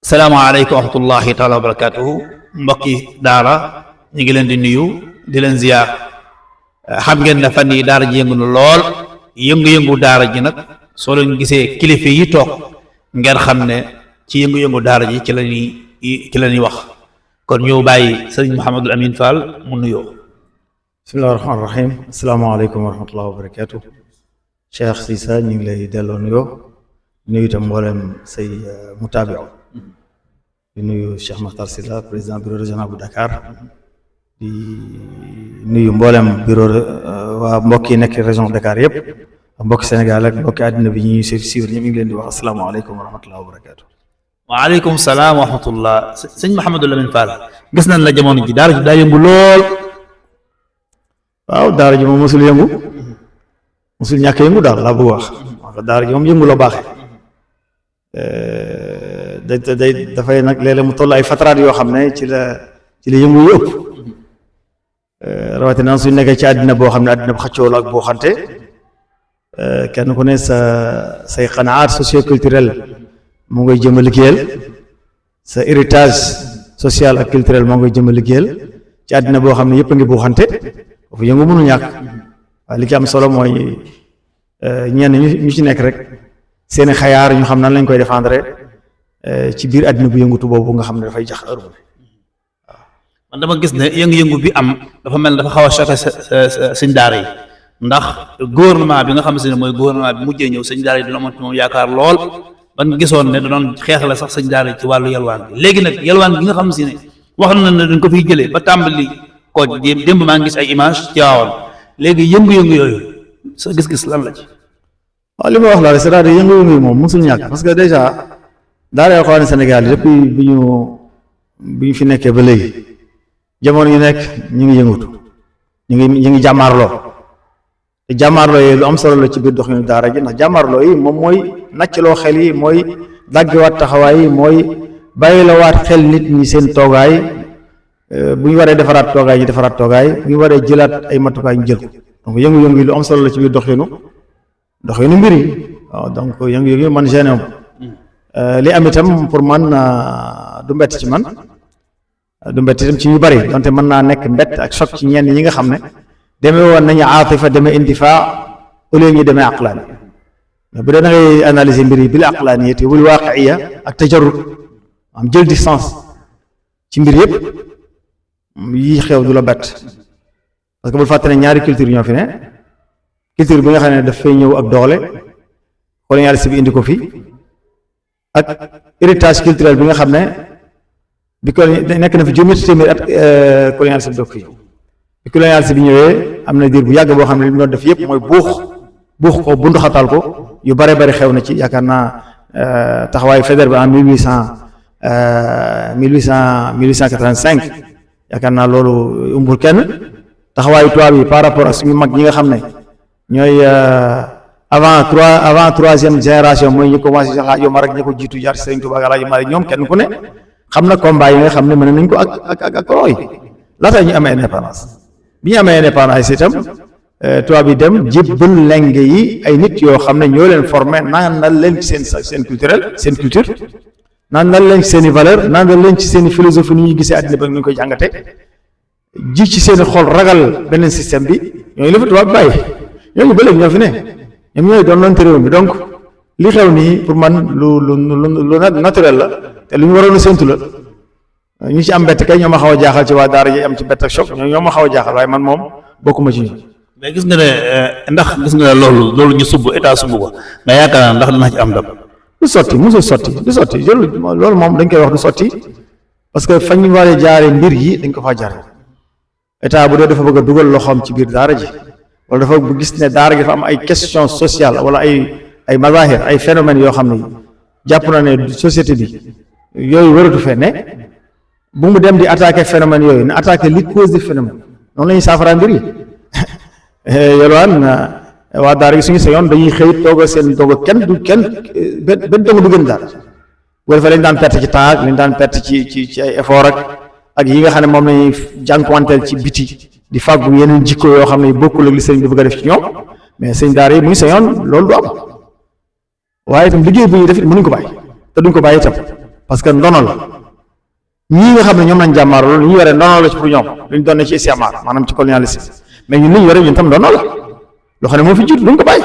salaamaaleykum wa rahmatullahi taala wa barakatuhu mbokki daara ñu ngi leen di nuyu di leen ziyaar. xam ngeen ne fan yi daara ji yëngu na lool yëngu-yëngu daara ji nag soo leen gisee kilifa yi toog ngeen xam ne ci yëngu-yëngu daara ji ci la ñuy wax kon ñëw bàyyi sëriñ Mouhamadul Amin Fall mu nuyoo. bismillahi rahmaani rahim asalaamaaleykum wa rahmatullahi wa barakatuh. Cheikh Cissé ñu ngi lay delloo nuyoo nuyu itam mboolem say mutaabiu di nuyu Cheikh Makhtar Sylla président bureau régional bu Dakar di nuyu mboolem bureau waa mbokk yi nekk région Dakar yëpp ak mbokki Sénégal ak mbokki àddina bi ñuy suivre ñëpp ñu ngi leen di wax asalaamaaleykum wa rahmatullahi wa barakatuh. waaleykum salaam wa rahmatullah. sëñ Mouhamadul Amin Fall gis nañ la jamono ji daara ji daa yëngu lool. waaw daara ji moom mosul yëngu mosul ñàkk yëngu daal laa bëgg wax daara ji moom yëngu la baaxee dafay nag léeg-léeg mu toll ay fataraat yoo xam ne ci la yëngu yu ëpp rawatina suñ nekkee ci àddina boo xam ne àddina bu xaccoo la ak boo xante kenn ku ne say xanaat socio-culturel moo ngay jëm a liggéeyal sa héritage social ak culturel moo ngay jëm a liggéeyal ci àddina boo xam ne yëpp a ngi boo xante foofu yëngu mënu ñàkk waaye li ci am solo mooy ñenn ñu ci nekk rek seeni xayaar ñu xam nan lañ koy défendre ci biir àddina bu yëngutu boobu nga xam ne dafay jax heure bu ne waaw. man dama gis ne yëngu-yëngu bi am dafa mel ne dafa xaw a choqué sëñ daara yi ndax gouvernement bi nga xam ne mooy gouvernement bi mujjee ñëw sëñ daara yi dina amoon ci moom yaakaar lool ban gisoon ne da doon xeexale sax sëñ daara yi ci wàllu yalwaan bi léegi nag yalwaan bi nga xam si ne wax na ne dañ ko fiy jëlee ba tàmbali ko démb maa ngi gis ay image ci waawoon léegi yëngu-yëngu yooyu sa gis-gis lan la ci. waaw li ma wax la rek c'est-à-dire yëngu-yëngu yi moom mosul ñàkk parce que déjà daara yoo xam ne Sénégal yi depuis bi ñu fi nekkee ba léegi jamono yu nekk ñu ngi yëngutu ñu ngi jàmmaarloo te jàmmaarloo yi lu am solo la ci biir doxinu daara ji ndax jàmmaarloo yi moom mooy naccloo xel yi mooy daggiwaat taxawaay yi mooy bàyyilawaat xel nit ñi seen toogaay bu ñu waree defaraat toogaay ñu defaraat toogaay bu ñu waree jëlaat ay matukaay ñu jël ko donc yëngu-yëngu yi lu am solo la ci biir doxinu mbir yi waaw donc yëngu-yëngu yi man gêné li am itam pour man du mbett ci man du mbett itam ci ñu bari donte mën naa nekk mbett ak choc ci ñenn ñi nga xam ne demee woon nañu aatifa demee indifaa au lieu ñu demee aqlaani mais bu dee da ngay analyser mbir yi bil aqlaaniyati wal waaqiya ak tajarrud am jël distance ci mbir yëpp yi xew du la bett parce que bul fàtte ne ñaari culture ñoo fi ne culture bi nga xam ne daf fay ñëw ak doole colonialiste bi indi ko fi ak héritage culturel bi nga xam ne bi ko nekk na fi juróomi téeméer at colonialiste bi doog fi bi colonialiste bi ñëwee am na diir bu yàgg boo xam ne li mu doon def yëpp mooy buux ko bunduxatal ko yu bare bari xew na ci yaakaar naa taxawaayu fédéral bi en 1885 yaakaar naa loolu umbul kenn taxawaayu tubaab yi par rapport ak suñu mag ñi nga xam ne ñooy avant troisième génération mooy ñu commencé sax Alaaji Omar ak ñi ko jiitu jaar ci Sëriñ Tuubaa ak Alaaji Maalik ñoom kenn ku ne xam na combat yi nga xam ne mën nañ ko ak roy laata ñu amee indépendance bi ñu amee indépendance itam tubaab yi dem jébbal lenge yi ay nit yoo xam ne ñoo leen formé naan na leen ci seen culture naan na leen ci seen i valeur naan na leen ci seen i philosophie ni ñuy gisee àddina ba ñu koy jàngate ji ci seen i xol ragal beneen système bi ñooñu la fa tubaab bàyyi ñooñu ba léegi ñoo fi ne ñoom ñooy doon lante réew mi donc li xew nii pour man lu naturel la te lu ñu waroon a séntu la ñu ci am mbett kay ñoo ma xaw a jaaxal ci waa daara ji am ci mbett ak choc ñoo ma xaw a jaaxal waaye man moom bokkuma ci ñu. mais gis nga ne ndax gis nga ne loolu ñu subb état subb ko nga yaakaar naa ndax dina ci am ndam. du sotti mosul sotti du sotti loolu moom dañ koy wax du sotti parce que fañ ñu war a jaare mbir yi dañ ko faa jaare état bu dee dafa bëgg a dugal loxoom ci biir daara ji wala dafa bu gis ne daara gi dafa am ay question sociale wala ay mazahir ay phénomènes yoo xam ne jàpp na ne société bi yooyu waratu fee ne bu mu dem di attaquer phénomènes yooyu na attaquer li cause du phénomène noonu la ñuy saafara mbir yi yolwaan waa daara gi suñu sañoon dañuy xëy toog seen doog kenn benn dong du gën daal bu defee lañ daan perte ci temps lañ daan perte ci ay effort ak yi nga xam ne moom lañuy jànkuwanteel ci biti di fàggu yeneen jikko yoo xam ne bokkul ak li sëriñ bi bëgg a def ci ñoom mais sëñ daara yi muy sañoon loolu du am waaye itam liggéey bu ñuy def it mënuñ ko bàyyi te duñ ko bàyyi itam parce que ndono la ñii nga xam ne ñoom lañ jàmmaar loolu ñu yore ndono la ci pour ñoom luñ doon ne ci istimar maanaam ci colonialisme mais ñun li ñu yore ñun tam ndono la loo xam ne moo fi jiitu duñ ko bàyyi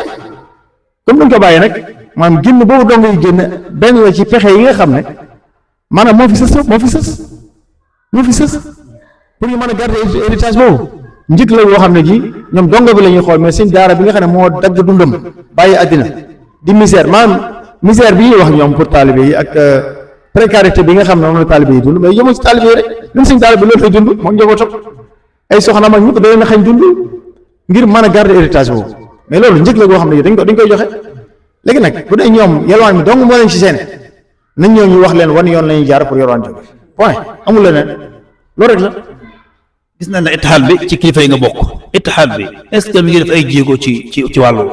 comme duñ ko bàyyi nag maanaam génn boobu dong yi génn benn la ci pexe yi nga xam ne maanaam moo fi sës pour ñu mën a garder héritage boobu njëkk la yoo xam ne ji ñoom dongo bi la ñuy xool mais sëñ daara bi nga xam ne moo dagg dundam bàyyi àddina di misère maanaam misère bi ñuy wax ñoom pour taalibe yi ak précarité bi nga xam ne moom la taalibe yi dund mais yëmoo ci taalibe yi rek même sëñ taalibe loolu lay dund moom njabootam ay soxna mag ñëpp da leen a xañ dund ngir mën a garder héritage boobu mais loolu njëkk la goo xam ne dañ koy joxe léegi nag bu dee ñoom yalwaan mi dong moo leen ci seen nañ ñëw ñu wax leen wan yoon la ñuy jaar pour yalwaan jóge point amul leneen loolu rek la. gis nañ ne ittihaad bi ci kilifa yi nga bokk ittihaad bi est-ce que mi ngi def ay jéego ci wàllu.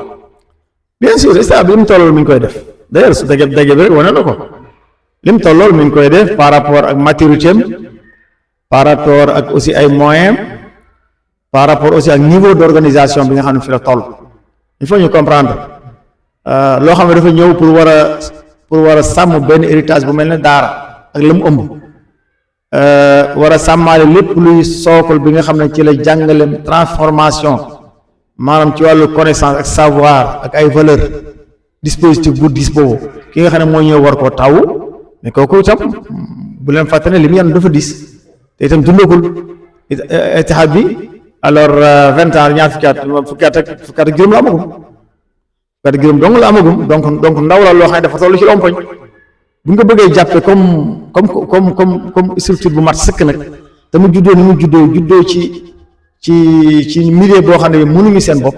bien sûr état bi li mu tollool mi ngi koy def d'ailleurs su daje bi rek wane na ko li mu tollool mi ngi koy def par rapport ak maturité am par rapport ak aussi ay moyens par rapport aussi ak niveau d'organisation bi nga xam ne fi la toll il faut ñu comprendre loo xam ne dafa ñëw pour war a sàmm benn héritage bu mel ne daara ak la mu ëmb war a sàmmaale lépp luy sookal bi nga xam ne ci la jàngaleem transformation maanaam ci wàllu connaissance ak savoir ak ay valeur dispositif bu dis boobu ki nga xam ne moo ñëw war koo taw mais kooku itam bu leen fàtte ne li mu yan dafa dis te itam dundagul ittihaad bi alors 20 ans ñaar fukki at ak juróom la amagum fukki at ak juróom dong la amagum donc ndaw la loo xam ne dafa toll ci lompoñ bu nga bëggee jàppe comme structure bu mat sëkk nag te mu juddoo ni mu juddoo ci milieu boo xam ne mënuñu seen bopp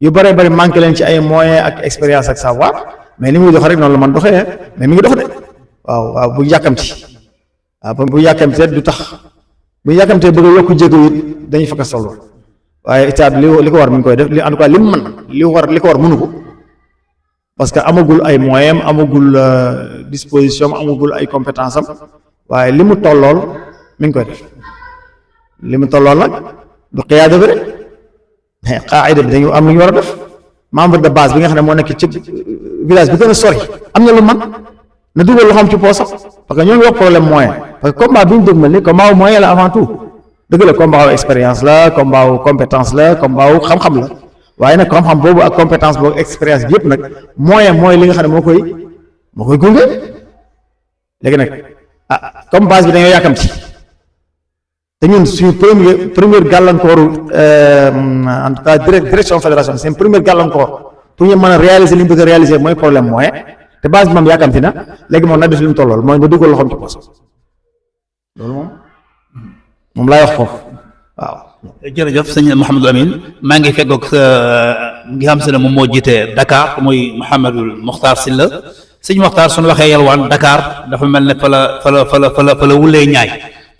yu bëree bëri manqué leen ci ay moyens ak expérience ak savoir mais ni muy dox rek noonu la man doxee mais mi ngi dox de waaw bu yàkkamti bu yàkkamti du tax bu yàkkamtee bëgg a yokk jéego it dañuy fakka solo waaye état bi li ko war mi ngi koy def li en tout cas li mu mën li ko war mënu ko parce que amagul ay moyens amagul disposition amagul ay compétence am waaye li mu tollool mi ngi koy def li mu tollool nag du xiyaada bi rek mais qaayida bi dañu am lu ñu war a def membre de base bi nga xam ne moo nekk ci village bi gën a sori am na lu man na dugal loo xam ci poosam parce que ñoo ngi wax problème moyen parce que combat bi ñu dégmal ni combat wu moyen la avant tout dëgg la combat wu expérience la combat wu compétence la combat wu xam-xam la waaye nag xam-xam boobu ak compétence boobu expérience bi yëpp nag moyen mooy li nga xam ne moo koy gunge léegi nag comme base bi dañoo yàkkamti te ñun suñu première gàllankooru en tout cas direction fédération seen première gàllankoor pour ñu mën a réaliser li ñu bëgg a réaliser mooy problème moyen te base bi moom yàkkamti na léegi moom na def li mu tollool mooy nga dugal loxoom ci poos loolu moom laay wax foofu waaw. jërëjëf sëñ Mouhamadou Amine maa ngi feggoog ngi xam se ne moom moo jiite Dakar muy Mouhamadul Mokhtar Sylla sëñ Mokhtar suñu waxee yalwaan Dakar dafa mel ne fa la wulee ñaay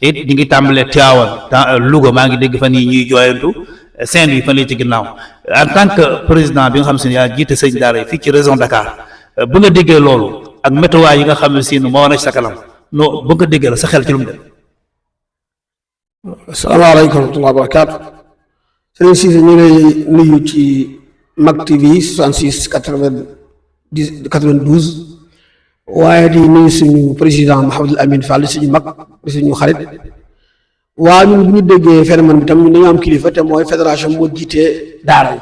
te it ñu ngi tàmbalee Tivaouane Louga maa ngi dégg fan yii ñuy jooyantu Saint-Louis fan lay ci ginnaaw en tant que président bi nga xam se ne yaa jiite sëñ daara yi fii ci région Dakar bu nga déggee loolu ak météo yi nga xam ne si moo wane ci sa kanam non bu nga déggee la sa xel ci lu mu dem. asalaamaaleykum wa rahmatulah barakaatu sëriñ Cissé ñu ngi lay nuyu ci Mak TV 66 92 waaye di nuyu suñu président Mouhamadul Amine Fall suñu mag di suñu xarit waa ñun bu ñu déggee phénomène bi tam ñun dañoo am kilifa te mooy fédération moo jiitee daara yi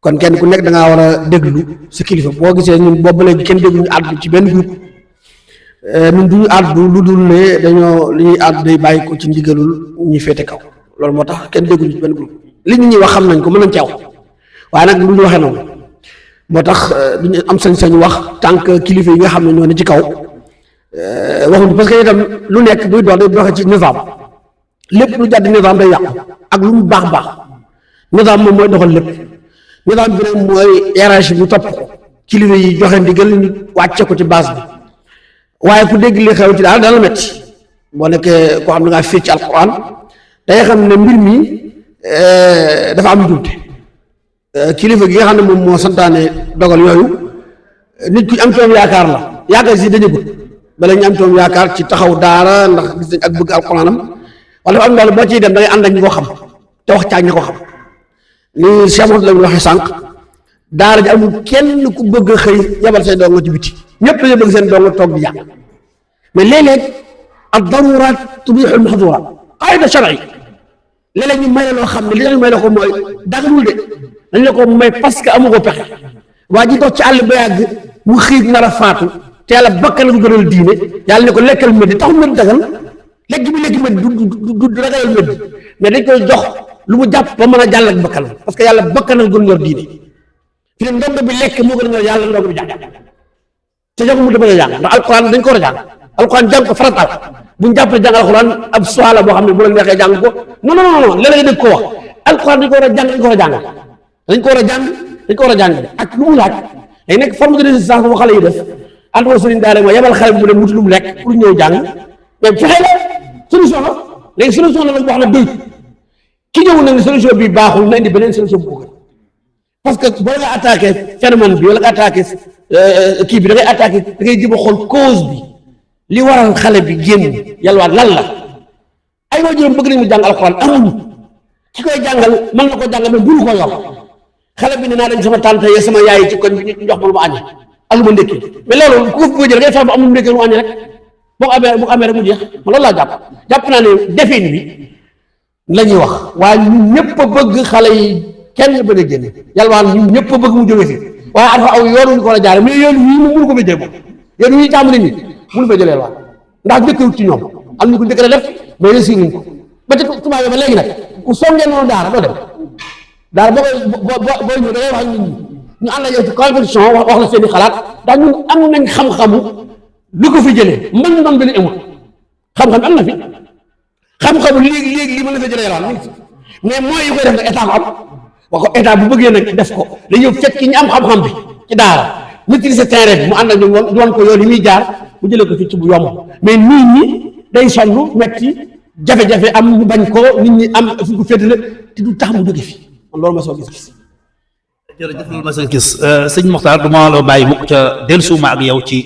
kon kenn ku nekk da ngaa war a déglu sa kilifa boo gisee ñun boobu léegi kenn déglu ñu àddu ci benn groupe ñun du ñu àddu lu dul ne dañoo li ñuy àddu day bàyyi ko ci ndigalul ñi féete kaw loolu moo tax kenn dégguñu ci benn groupe li ñu ñuy wax xam nañ ko mën nañ caaw waaye nag du ñu waxee noonu moo tax duñu am sañ-sañ wax tant que kilifa yi nga xam ne ñoo ne ci kaw waxuñu parce que itam lu nekk buy dox day doxee ci nizam lépp lu jàdd nizam day yàqu ak lu mu baax nizam moom mooy doxal lépp nizam bi nag mooy hiérarchie bi topp ko kilifa yi joxe ndigal ñu wàcce ko ci base bi waaye ku dégg li xew ci daal dana metti boo nekkee koo xam ne ngaa fii ci alquran day xam ne mbir mi dafa am njumte kilifa gi nga xam ne moom moo santaane dogal yooyu nit ku am toom yaakaar la yaakaar si dañu gudd bala ñu am toom yaakaar ci taxaw daara ndax gis nañ ak bëgg alquranam wala dafa am loolu boo ciy dem da ngay ànd ak ñi ko xam te wax caag ñi ko xam ni Cheikh Mouhamadou la waxee sànq daara ji amul kenn ku bëgg a xëy yabal say dongo ci biti ñëpp dañoo bëgg seen dongo toog di jàng mais léeg-léeg ad-daruraat tubiihu al-mahduuraat qaida shar'i léeg-léeg ñu may la loo xam ne li tax ñu may la ko mooy daganul de dañ la ko may parce que amu ko pexe waa ji dox ci àll ba yàgg mu xiif nar a faatu te yàlla bakkan la ko gënal diine yàlla ne ko lekkal médd taxul médd dagal lekk bi lekk médd du ragalal médd mais dañ koy jox lu mu jàpp ba mën a jàll ak bakkan parce que yàlla bakkan la gën ñor diine fi ne ndongo bi lekk moo gën a ñor yàlla ndongo bi jàng te jox mu dama jàng ndax alquran dañ ko war a jàng alquran jàng ko farataal buñ jàppee jàng alquran ab soxla boo xam ne bu la neexee jàng ko non léeg-léeg dañ ko wax alquran dañ ko war a jàng dañ ko war a jàng dañ ko war a jàng dañ ko war a jàng ak lu mu laaj day nekk forme de résistance boo xale yi def àndoo sëriñ daara mooy yebal xale bi mu dem wuti lu mu lekk pour ñëw jàng mais fexe la solution la léegi solution la nag boo xam ne doy ki ñëw nag ne solution bi baaxul na indi beneen solution bu gën parce que boo nga attaqué phénomène bi wala nga attaqué kii bi da ngay attaqué da ngay jëm a xool cause bi li waral xale bi génn yalwaat lan la ay waajuram bëgg nañu jàng alxuraan amuñu ki koy jàngal mën na ko jàngal mais mënu ko yor xale bi ne naa dañ sama tante ye sama yaay ci koñ bi ñu jox ma lu ma añee ak lu ma ndékki mais loolu ku ko bëgg jël ngay fexe ba am lu mu ndékki lu mu añee rek boo ko amee rek mu jeex ma loolu laa jàpp naa ne defin bi la ñuy wax waaye ñun ñëpp a bëgg xale yi kenn bëgg a génn yalwaan ñun ñëpp a bëgg mu jóge fi waaye dafa aw yoon ñu ko war a jaare mais yoon wii mu mënu ko fa jëlee moom yoon wii tàmbali nii mënu fa jëlee waaw ndax dëkkewut ci ñoom am ñu ko njëkk a def mais réussir nañ ko ba ca tubaab yi ba léegi nag ku songee noonu daara doo dem daara boo ñëw da ngay wax nit ñi ñu ànd ak yow ci compétition wax la seen i xalaat ndax ñun am nañ xam-xamu lu ko fi jëlee mën noon benn amul xam-xam am na fi xam-xamu léegi li mën na fa jëlee yalwaan mais mooy yi koy def nag état ko am wax ko état bu bëggee nag def ko dañuy fekk ñi am xam-xam bi ci daara maîtriser terrain bi mu ànd ak ñoom woon ko yoon yi muy jaar mu jëlee ko fi ci bu yomb mais nit ñi day sonn metti jafe-jafe am ñu bañ ko nit ñi am fu ko féetale te du tax mu jóge fi man loolu ma soo gis jërëjëf loolu ma soo gis sëñ Mokhtar du ma la bàyyi mukk ca dellusiwuma ak yow ci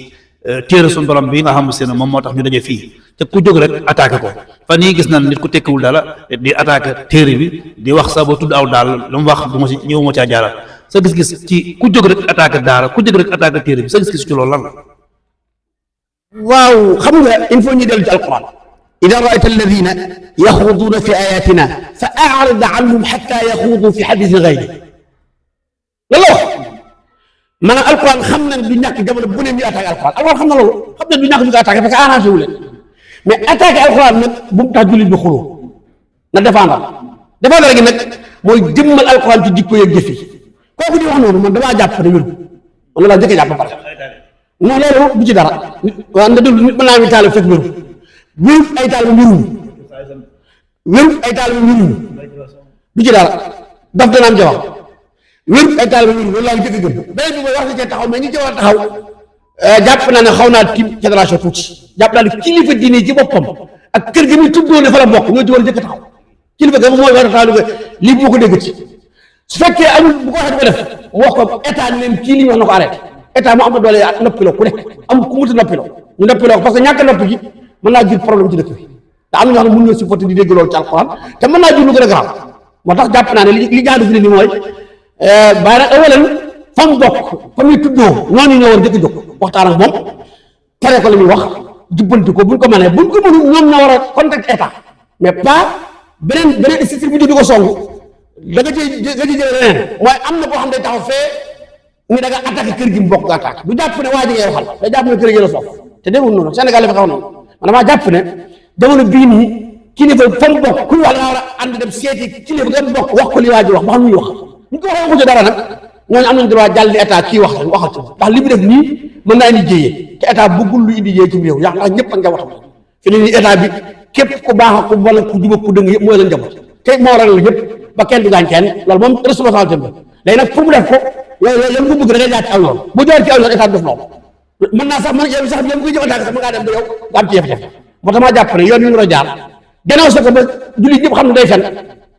téere suñu borom bi nga xam ne moom moo tax ñu daje fii te ku jóg rek attaqué ko fan yii gis nañ nit ku tekkiwul dara di attaqué téere bi di wax sa ba tudd aw daal lu mu wax du ma si ñëw ma caa jaaral sa gis-gis ci ku jóg rek attaqué daara ku jóg rek attaqué téere bi sa gis-gis ci loolu lan la. waaw xam nga il faut ñu dellu ci alquran ida raayta alladina yaxuduuna fi ayatina fa arid anhum xatta yaxudu fi xadisin gayri loolu wax maanaam alquran xam na ne du ñàkk jamono bu ne ñu attaqué alquran xam na loolu xam ne du ñàkk ñu ko attaqué parce que arrangé wu leen mais attaqué alquran nag bu mu tax jullit bi xuloo na défendre gi nag mooy jëmmal alquran ci jikko yeeg jëf yi kooku di wax noonu man damaa jàpp ne wér man laa jëkk jàpp ba pare non loolu du ci dara waaw nga déglu nit mën naa am taalibe fekk wérut ay taalibe wéruñu du ci dara daf dana am jawaab wérut ay taalibe wéruñu loolu laa ngi jëkk gëm beneen bi mooy wax na cee taxaw mais ñi ci war a taxaw jàpp naa ne xaw naa tiim fédération tuuti jàpp naa ne kilifa diine ci boppam ak kër gi muy tuddoo ne fa la bokk ñoo ci war a jëkk taxaw kilifa ga mooy war a taxaw lii bu ma ko déggati su fekkee amul bu ko waxee ko def mu wax ko état ni leen kii li ñu wax na ko arrêté état mu am na doole noppiloo ku ne am ku muta noppiloo ñu noppiloo parce que ñàkk noppi gi mën naa jur problème ci dëkk bi te am na ñoo xam ne mën ñoo supporté di dégg loolu ci alquran te mën naa jur lu gën a garaaw moo tax jàpp naa ne li jaadu fi ne ni mooy bàyyi nag awalan fa mu bokk fa muy tuddoo ñooñu ñoo war jëkk jóg waxtaan ak moom tere ko la ñuy wax jubbanti ko buñ ko mënee buñ ko mënul ñoom ñoo war a contact état mais pas beneen structure bu di ko song da nga ci jëlee leneen mooy am na boo xam ne day taxaw fee ni da nga attaqué kër gi mu bokk nga attaqué du jàpp ne waa ji ngay waxal day jàpp ne kër gi la soof te demul noonu Sénégal dafa xaw noonu man damaa jàpp ne jamono bii nii kilifa fa mu bokk kuy wax da nga war a ànd dem seeti kilifa nga bokk wax ko li waa ji wax ba xam muy wax ñu ko waxee waxu ci dara nag ñooñu am nañ droit jàll di état kii wax waxal ci ndax li mu def nii mën naa indi jéyee te état bëggul lu indi jéyee ci réew yaa ndax ñëpp ak njabootam fi ne nii état bi képp ku baax ak ku bon ak ku jub ak ku dëng yëpp mooy leen njaboot te moo ragal ñëpp ba kenn du gaañ kenn loolu moom responsabilité bi léegi nag pour mu def ko yow ko bëgg da ngay jaar ci aw yoon bu jaar ci aw yoon état def loolu mën naa sax man yow sax yow koy jëm attaque sax mën ngaa dem ba yow nga am ci jafe-jafe moo tax maa jàpp ne yoon wi ñu war a jaar dénoncé ko ba jullit ñëpp xam ne day fen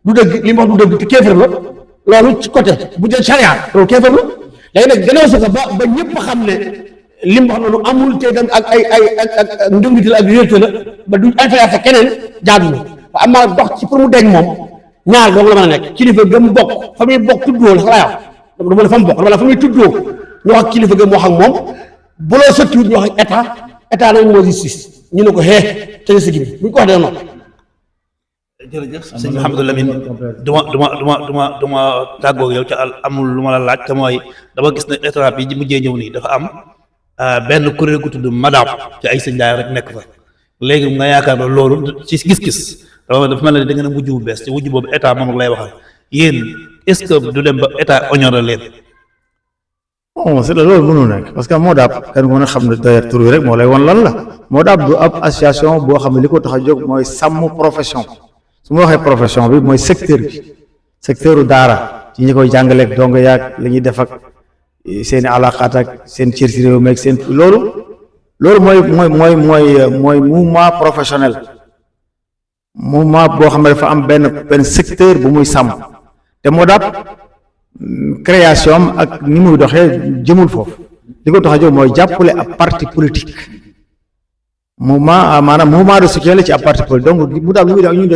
du dëgg li mu wax du dëgg te kéefër la loolu ci côté bu jël charia loolu kéefër la léegi nag dénoncé ko ba ñëpp xam ne li mu wax noonu amul te dem ak ak ndëngital ak réerté la ba du influencé keneen jaadu na waaye amaa dox ci pour mu deñ moom ñaar dong la mën a nekk kilifa gëm bokk fa muy bokk tuddoo la sax laa wax dama ne fa mu bokk dama ne fa muy tuddoo ñu wax ak kilifa gëm wax ak moom bu loo sottiwut ñu wax ak état nag moo justice ñu ne ko te nga siggi bu ñu ko wax dana noppi. jërëjëf sëñ Mouhamadou Lamine duma tàggoog yow ca amul lu ma la laaj te mooy dama gis ne état bi mujjee ñëw nii dafa am benn kuréel gu tudd madame ci ay sëñ daara rek nekk fa léegi nga yaakaar ne loolu ci gis-gis dafa mel ne da ngeen a mujj bu bees te mujj boobu état moom lay waxal yéen est-ce que du dem ba état honoré leen. bon c'est loolu mënul nekk parce que MODAP kenn ku ne xam ne d'ailleurs tur yi rek moo lay won lan la MODAP du ab association boo xam ne li ko tax a jóg mooy sàmm profession su ma waxee profession bi mooy secteur u daara ci ñi koy jàngaleeg dong yaag la ñuy def ak seen i alaqaat ak seen cër ci réew meeg seen loolu mooy mouvement professionnel mouvement boo xam ne dafa am benn secteur bu muy sàmm te MODAP création am ak ni muy doxee jëmul foofu li ko tax a jóg mooy jàppale ab parti politique mouvement de soutien la ci ab parti politique donc mu daal lu muy def ñu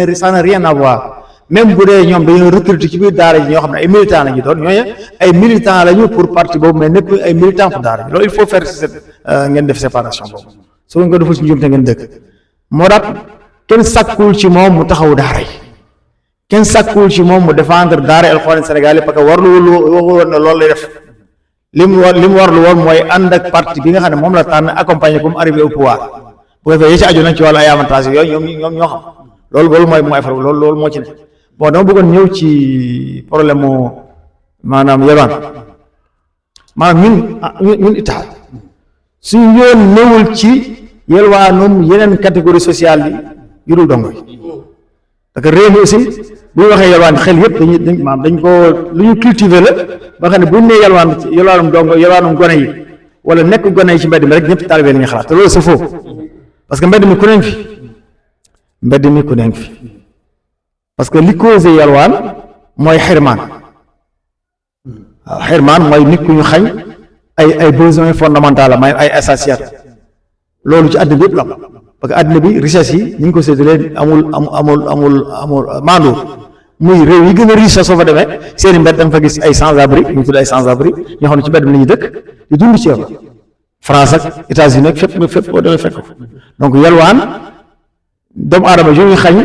de ça n'a rien à voir même bu dee ñoom dañoo recruter ci biir daara ji ñoo xam ne ay militants la ñu doon ñooñu ay militants la ñu pour parti boobu mais nekk ay militants pour daara ji loolu il faut faire ngeen def séparation boobu su ngeen ko deful ci njuumte ngeen dëkk moo tax kenn sàkkul ci moom mu taxaw daara yi kenn sàkkul ci moom mu défendre daara alxuraan Sénégal parce que warlu woon na loolu lay def li mu warlu woon mooy ànd ak parti bi nga xam ne moom la tànn accompagner comme arrivé au pouvoir bu ko defee yi ci aju nañ ci wàllu ay avantages yooyu ñoom ñoo xam loolu mooy affaire loolu moo ci ne bon dama bëggoon ñëw ci problème mu maanaam yelwaan maanaam ñun Italie suñu yoon newul ci yelwaanum yeneen catégorie sociale yi yu dul dongo yi parce que réew mi aussi bu ñu waxee yelwaan xel yëpp dañ ko lu ñu cultiver la ba xam ne bu ñu nee yelwaanum dongo yelwaanum gone yi wala nekk gone yi ci mbedd mi rek ñëpp taalibe la ñuy xalaat te loolu c'est faux parce que mbedd mi ku nekk fi parce que li causé yelwaan mooy xirmaan waaw xirmaan mooy nit ku ñu xañ ay besoins fondamentaux la may ay essentiels loolu ci àddina bi yëpp la parce que àddina bi richesse yi ñu ngi ko séddalee amul maandu muy réew yi gën a riche soo fa demee seeni mbedd da nga fa gis ay sans-abri ñu tudd ay sans-abri ñoo xam ne ci mbedd mi la ñuy dëkk di dund ci yàlla France ak États-Unis ak fépp boo demee fekk ko donc yelwaan doomu aadama yu ñu xañ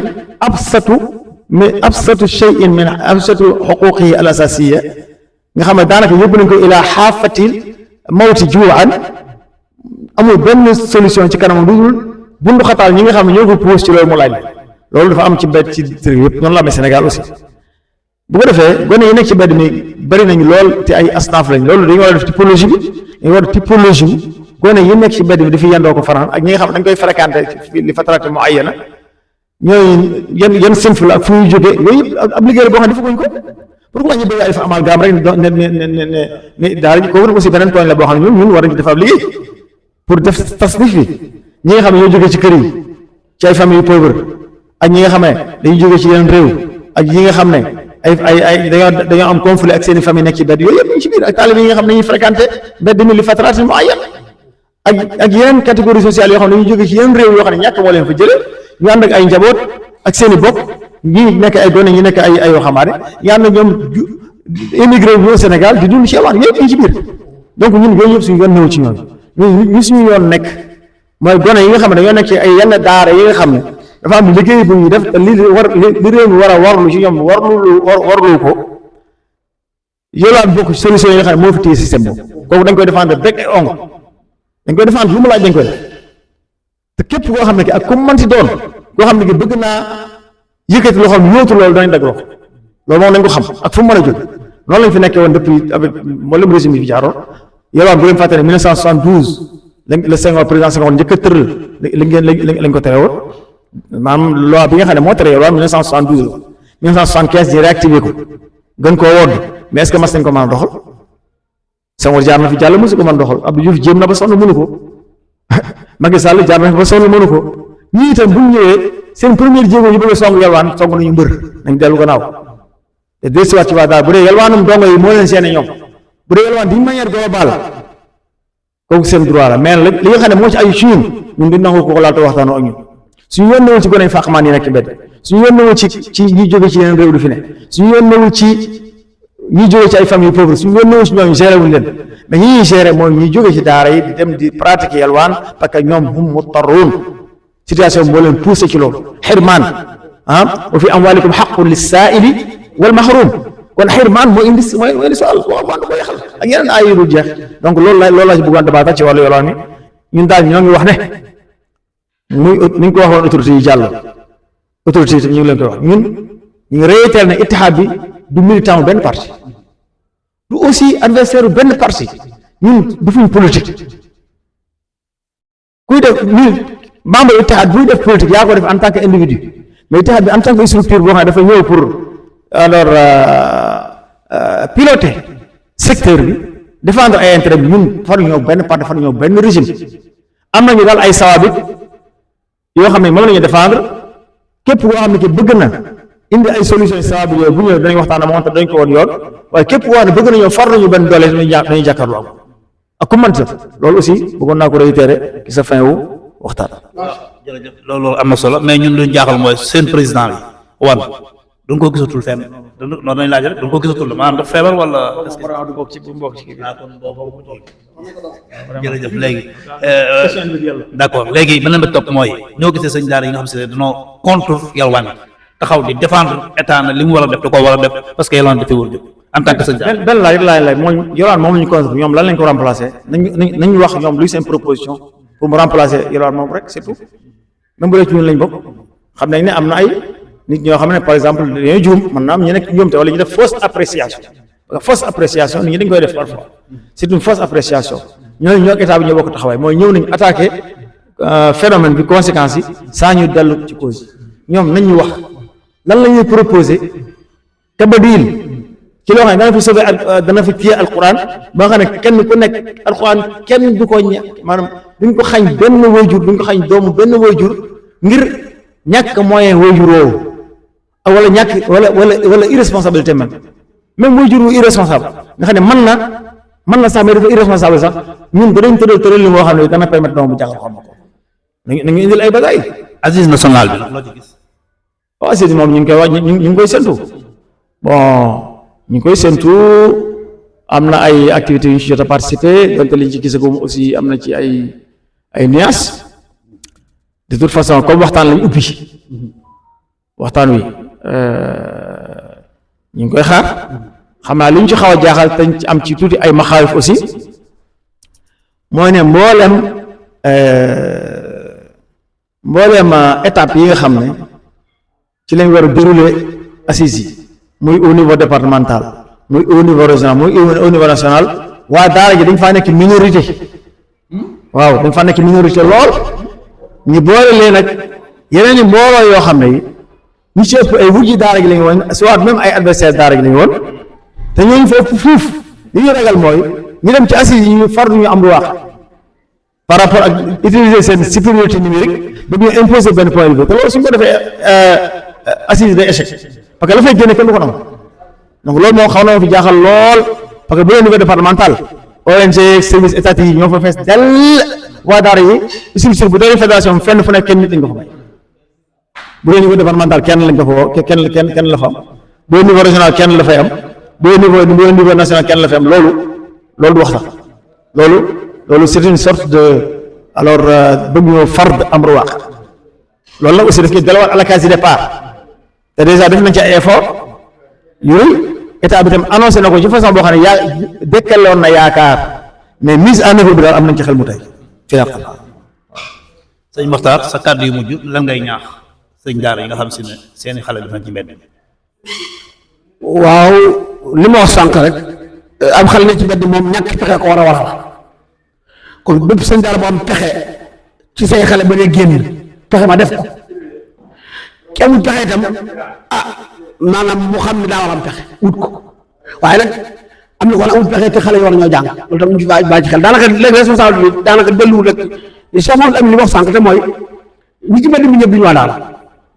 absatu shay'in min absatu xuquqihi al asasiya nga xam ne daanaka yóbbu nañ ko ilaa xaafatil mawti juu'an amul benn solution ci kanam lu dul bundu xataal ñi nga xam ne ñoo ko puus ci loolu mu laaj loolu dafa am ci mbedd ci réew yëpp noonu la amee Sénégal aussi bu ko defee gone yi nekk ci mbedd mi bari nañu lool te ay asnaaf lañ loolu dañu war a def typologie bi dañu war a typologie bi gone yi nekk ci mbedd mi dafiy yendoo ko fanaan ak ñi nga xam ne dañ koy fréquenté li fatarati mu ayyana ñooñu yan sinf la ak fu ñuy jógee yooyu yëpp ab liggéey la boo xam ne defaguñ ko pourquoi ñu bëgg a def amalgame rek ne daal kooku nag aussi beneen tooñ la boo xam ne ñun war nañ ci def ab liggéey pour def tasnif bi ñi nga xam ne ñoo jógee ci kër yi ci ay famille pauvre ak ñi nga xam ne dañuy jógee ci yeneen réew ak ñi nga xam ne ay dañoo am conflit ak seen i famille nekk ci mbedd yooyu yëpp ñu ci biir ak taalibe yi nga xam ne dañuy fréquenté mbedd mi li fatratin mu ayyan ak yeneen catégorie sociale yoo xam ne dañuy jógee ci yeneen réew yoo xam ne ñàkk moo leen fa jëlee ñu ànd ak ay njaboot ak seen i bokk ñi nekk ay gone ñi nekk ay waxambaane ñu ànd ak ñoom émigré ñëw Sénégal di dund ci yelwaan yëpp ñu ci biir donc ñun yooyu yëpp suñu yoon ñëw ci ñoom ñu suñu yoon nekk mooy gone yi nga xam ne dañoo nekk ci ay yenn daara yi nga xam ne dafa am liggéey bu ñuy def te li réew mi war a warlu ci ñoom warlu ko yelwaan bokk solution yi nga xam ne moo fi téye système boobu kooku dañ koy défendre bec et ongle dañ koy défendre lu mu laaj dañ koy def te képp koo xam ne ki ak ku mënti doon koo xam ne ki bëgg naa yëkkati loo xam ne yóotu loolu dañ dagg loxo loolu moom dañ ko xam ak fu mu mën a jóg noonu lañ fi nekkee woon depuis avec mboolem régime yi fi jaaroon yelwaan bu leen fàtte ne 1972 le Senghor président Senghor njëkk a tëral lañ ko tere woon maanaam loi bi nga xam ne moo tere yelwaan 1972 la 1975 di réactivé ko gën koo wodd mais est-ce que mas nañ ko mën a doxal Senghor jaar na fi jàll mosu ko mën a doxal Abdou Diouf jéem na ba sonn mënu ko Macky Sall jaar na fi ba sonn mënu ko ñii itam bu ñu ñëwee seen première jéego ñu bëgg a song yelwaan song nañu mbër nañ dellu gannaaw te dellusiwaat ci waa daal bu dee yelwaanum dongo yi moo leen seeni ñoom bu dee yelwaan d'une manière globale kooku seen droit la mais li nga xam ne moo ci ay ci ñun di nangu ko laal te waxtaanoo ak ñun suñu yónnewul ci gone fàqmaan yi nekk ci mbedd suñu yónnewul ci ñi jóge ci yeneen réew du fi ne suñu yónnewul ci ñi jóge ci ay famille pauvre suñu yónnewul ci ñooñu géré wuñ leen mais ñi ñuy gérer mooy ñuy jóge ci daara yi di dem di pratiquer yalwaan parce que ñoom hum mutarruun situation moo leen poussé ci loolu xirmaan wa fi amwalikum xaqun lissaa'ili wal mahrum kon xirmaan mooy indi soal boo xam ne ko yaxal ak yeneen ay yu dul jeex donc loolu la ci bëggoon débat ci wàllu yalwaan mi ñun daal ñoo ngi wax ne muy ni ñu ko waxoon autorité yi jàll autorité yi ñu ngi leen koy wax ñun ñu ngi réitéré ne ittihaad bi du militant benn parti du aussi adversaire benn parti ñun defuñ politique kuy def ñun membre ittihaad buy def politique yaa ko def en tant que individu mais ittihaad bi en tant que structure boo xam ne dafa ñëw pour alors piloter secteur bi défendre ay intérêt bi ñun faru ñëw benn parti faru ñëw benn régime am nañu daal ay sawaabit yoo xam ne moom la ñuy défendre képp koo xam ne ki bëgg na indi ay solution sawaabit yooyu bu ñëw dañuy waxtaan moom te dañ ko woon yoon waaye képp koo xam ne bëgg nañoo far nañu benn doole dañuy jàkkaarloo ak ku mën loolu aussi bëggoon naa ko réitérer ci sa fin wu waxtaan. jërëjëf loolu am na solo mais ñun luñ jaaxal mooy seen président bi wan duñ ko gisatul fenn noonu lañ laaj rek duñ ko gisatul maanaam dafa feebar wala. jërëjëf léegi. d'accord léegi beneen bi topp mooy ñoo gisee sëñ daara yi nga xam si ne dañoo contre yalwaan taxaw di défendre état na li mu war a def da koo war a def parce que yalwaan dafay war a jóg en tant que sëñ daara. benn laaj mooy yalwaan moom la ñu contre ñoom lan lañ ko remplacer nañ wax ñoom luy seen proposition pour mu remplacer yalwaan moom rek c'est tout même bu dee ci ñun lañ bokk xam nañ ne am na ay nit ñoo xam ne par exemple dañuy juum mën naa am ñu nekk njuumte wala ñu def fausse appréciation fausse appréciation nit ñi dañ koy def parfois c'est une fausse appréciation ñooñu ñoo état bi ñoo bokk taxawaay mooy ñëw nañ attaqué phénomène bi conséquences yi saa ñu dellu ci cause yi ñoom nañ ñu wax lan la ñuy proposé te ba diil ci loo xam ne dana fi sauver dana fi téye alquran ba nga xam ne kenn ku nekk alquran kenn du ko maanaam duñ ko xañ benn waajur duñ ko xañ doomu benn waajur ngir ñàkk moyen waajur woowu wala ñàkk wala irresponsabilité même waajur wu irresponsable nga xam ne mën na sax mais dafa irresponsable sax ñun danañ tëral li moo xam ne dana permettre doomu bu jàngal xam ko nañu indil ay bagaay assise nationale bi loo ci gis. waaw assise moom ñu ngi koy wax ñu ngi koy séntu bon ñu ngi koy séntu am na ay activités yu ñu ci jot a participer donte liñ ci gisagum aussi am na ci ay nuances de toute façon comme waxtaan lañ ubbi waxtaan wi ñu ngi koy xaar xam naa li ñu ci xaw a jaaxal te ci am ci tuuti ay maxaawif aussi mooy ne mbooleem étape yi nga xam ne ci lañ war a dérouler assises yi muy au niveau départemental muy au niveau régional muy au niveau national waa daara ji dañ faa nekk minorité waaw dañ faa nekk minorité lool ñu boole leen nag yeneen i mbooloo yoo xam ne yi ñu ci ëpp ay wujji daara gi lañu woon soit même ay adversaire daara gi lañu woon te ñooñu foofu fuuf li ñu ragal mooy ñu dem ci assises yi ñu fardu ñu am lu wax par rapport ak utiliser seen supériorité numérique ba ñu imposer benn point de vue te loolu suñ ko defee assise day échec parce que la fay génne kenn du ko nangu donc loolu moo xaw na ma fi jaaxal lool parce que bu dee niveau départemental ONG service étatique yi ñoo fa fees dell waa daara yi structure bu dee fédération fenn fu nekk kenn nit lañ ko fa may bu dee niveau départemental kenn lañ ko fa woo kenn la fa am bu dee niveau régional kenn la fay am bu dee niveau national kenn la fay am loolu du wax sax loolu c'est une sorte de alors bëgg ñoo fard amru waax loolu nag aussi daf ñuy delluwaat à la case de départ te déjà def nañ ci ay effort yu rëy état bi tam annoncé na ko ci façon boo xam ne dekkaloon na yaakaar mais mise en œuvre bi daal am nañ ci xel mu tey fi yàq. sëñ Mokhtar sa kàddu yu mujj lan ngay ñaax sëñ daara yi nga xam si ne seeni xale def nañ ci mbedd mi. waaw li ma wax sànq rek am xale ne ci mbedd moom ñàkk pexe ko war a waral kon bépp sëñ daara bu am pexe ci say xale ba ngay génn pexe ma def ko ki amul pexe itam maanaam mu xam ne daa war am pexe wut ko waaye nag am na ko amul pexe te xale yi war ñoo jàng loolu tam ñu ci bàyyi ci xel daanaka léegi responsable bi daanaka delluwul rek li Cheikh Mamadou Amine li wax sànq te mooy ñi ci mbedd mi ñëpp duñu waa daara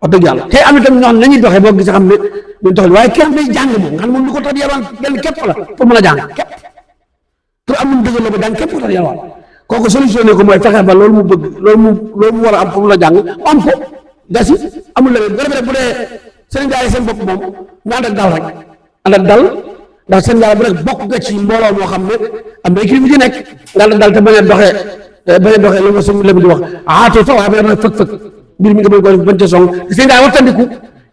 wax dëgg yàlla te am na tam ñoo xam ne nañuy doxee boo gis xam ne ñu doxal waaye kenn day jàng moom nga xam ne moom lu ko tax yalwaan benn képp la pour mën a jàng képp pour am dëgg la ba jàng képp ko tax yalwaan kooku solutionné ko mooy fexe ba loolu mu bëgg loolu mu war a am pour mu la jàng mu am ko gasi amul la bu defee bu dee sëriñ daara seen bopp moom ñu ànd ak dal rek ànd ak dal ndax seen daara bu nekk bokk nga ci mbooloo moo xam ne am na équipe bi ci nekk nga dal te bañ a doxee lu ma suñu lépp di wax aatee fa waaye ba na fëkk mbir mi nga bëgg ko def bañ ca song seen daara wattandiku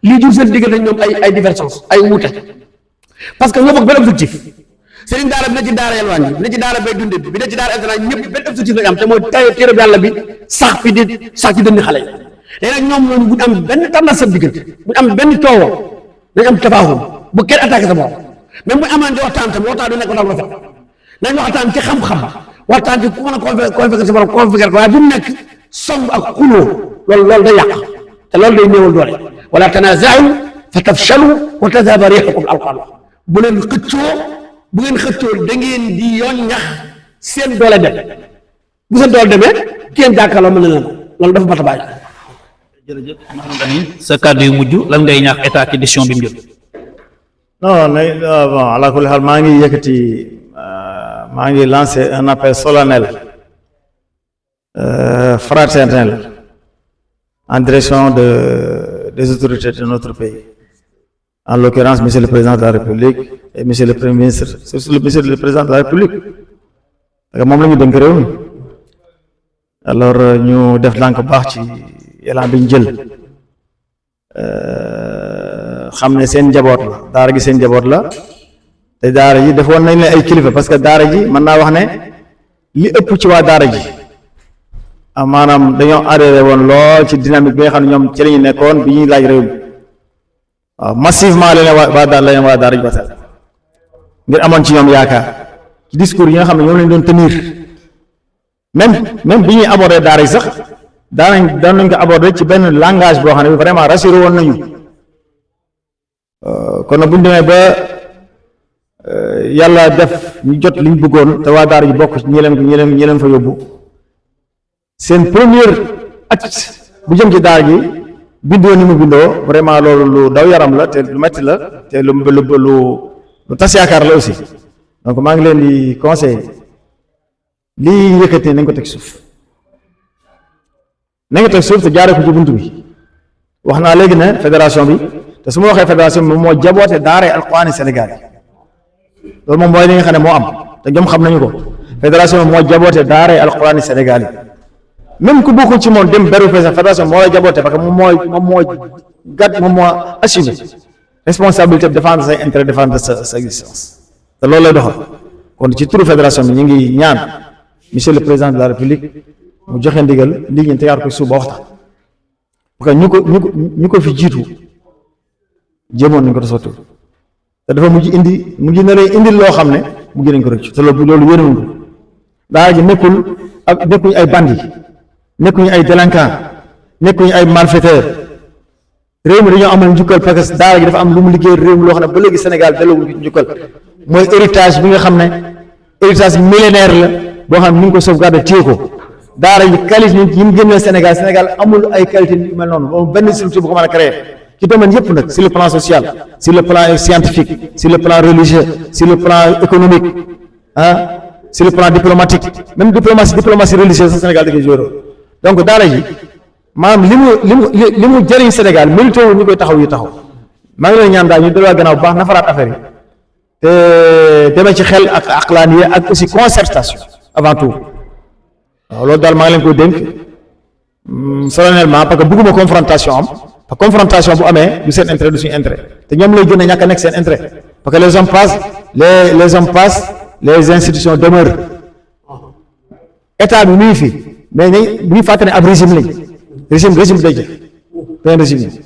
lii jur seen diggante ñoom ay divergence ay wuute parce que ñoo bokk benn objectif sëriñ daara bi na ci daara yelwaan bi na ci daara bay dunde bi na ci daara internat ñëpp benn objectif lañu am te mooy téere yàlla bi sax ci dënn xale yi léegi nag ñoom ñooñu bu ñu am benn tànn sa diggante bu ñu am benn coowoo dañu am tafaahum bu kenn attaqué sa borom même bu ñu amaan di waxtaan tam waxtaan du nekk waxtaan rafet nañ waxtaan ci xam-xam waxtaan ci ku mën a convaincre sa borom convaincre ko waaye bu mu nekk song ak xuloo loolu day yàq te loolu day néewal doole wala tanaaza'u fa tafshalu wa tadhhaba riihukum alquran bu leen xëccoo bu ngeen xëccoo da ngeen di yoon ñax seen doole dem bu seen doole demee kenn jàkkaarloo mën na leen loolu dafa mat a bàyyi. jërëjëf Mouhamadou Amine sa kàddu yu mujj lan ngay ñaax état ci décision bi mu jël. non bon ala kulli xaal maa ngi yëkkati maa ngi lancé un appel solennel fraternel en direction des autorités de notre pays, en l'occurrence monsieur le président de la République et monsieur le premier ministre, surtout monsieur le président de la République parce que moom la ñu dénk réew mi alors ñu def ndànk baax ci élan bi ñu jël xam ne seen njaboot la daara gi seen njaboot la te daara ji defoon nañ leen ay kilifa parce que daara ji mën naa wax ne li ëpp ci waa daara ji maanaam dañoo adhéré woon lool ci dynamique bi nga xam ne ñoom ci la ñu nekkoon bi ñuy laaj réew mi waaw massivement la leen waa daara ji ba tey ngir amoon ci ñoom yaakaar ci discours yi nga xam ne ñoom lañ doon tenir même bi ñuy abordé daara ji sax daan nañ ko abordé ci benn langage boo xam ne vraiment rassuré woon nañu kon nag bu ñu demee ba yàlla def ñu jot liñ bëggoon te waa daara ji bokk ñi leen fa yóbbu seen première acte bu jëm ci daara ji bindoo ni mu bindoo vraiment loolu lu daw yaram la te lu metti la te lu tas yaakaar la aussi donc maa ngi leen di conseiller lii yëkkati nañ ko teg suuf nañ ko teg suuf te jaaree ko ci buntu bi wax naa léegi ne fédération bi te su ma waxee fédération bi moom moo jaboote daara alquraan Sénégal yi loolu moom mooy li nga xam ne moo am te ñoom xam nañu ko fédération bi moo jaboote daara alquraan Sénégal yi même ku bokkul ci moom dem beru fédération moo lay jaboote parce que moom moo assumer responsabilité de défendre say intérêt défendre sa existence te loolu lay doxal kon ci turu fédération bi ñu ngi ñaan monsieur le président de la république mu joxe ndigal lii ñu tegaat ko suuf ba waxtaan parce que ñu ko fi jiitu jéemoon nañ ko sotti te dafa mujj na lay indil loo xam ne mujj nañ ko rëcc te loolu yéenewuñ ko daara ji nekkuñu ay bandi nekkuñu ay délinquant nekkuñu ay malfaiteur réew mi dañoo amal njukkal parce que daara ji dafa am lu mu liggéey réew mi loo xam ne ba léegi Sénégal delloo njukkal mooy héritage bi nga xam ne héritage millénaire la boo xam ne ni ngi ko sauvegarder téye ko daara ji qualité yi mu génnee Sénégal amul ay qualité yu mel noonu moom benn structure bu ko mën a créer ci domaine yëpp nag sur le plan social sur le plan scientifique sur le plan religieux sur le plan économique sur le plan diplomatique même diplomatie religieuse Sénégal da koy joué donc daara ji maanaam li mu jëriñ Sénégal mérité wu ñu koy taxaw maa ngi leen ñaan daal ñu delluwaat gannaaw bu baax nafaraat affaire yi te demee ci xel ak aqlaaniya ak aussi concertation avant tout waaw loolu daal maa ngi leen koy dénk solennellement parce que bëgguma confrontation am parce que confrontation bu amee du seen intérêt du suñu intérêt te ñoom lay gën a ñàkk a nekk seen intérêt parce que les hommes passent les institutions demeurent état bi muy fi mais bu ñu fàtte ne ab régime lañ régime bi day jeex benn régime yi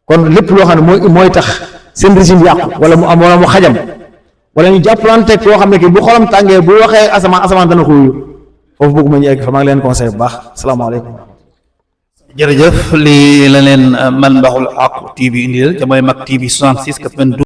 kon lépp loo xam ne mooy tax seen régime yàqu wala mu am wala mu xajam wala ñu jàppalante koo xam ne kii bu xolam tàngee bu waxee asamaan dana ko wuyu foofu bëgguma ñu egg fa maa ngi leen conseil bu baax asalaamaaleykum. jërëjëf lii la leen man Mbaxul Haqqu TV indi ca mooy Mak TV 66 92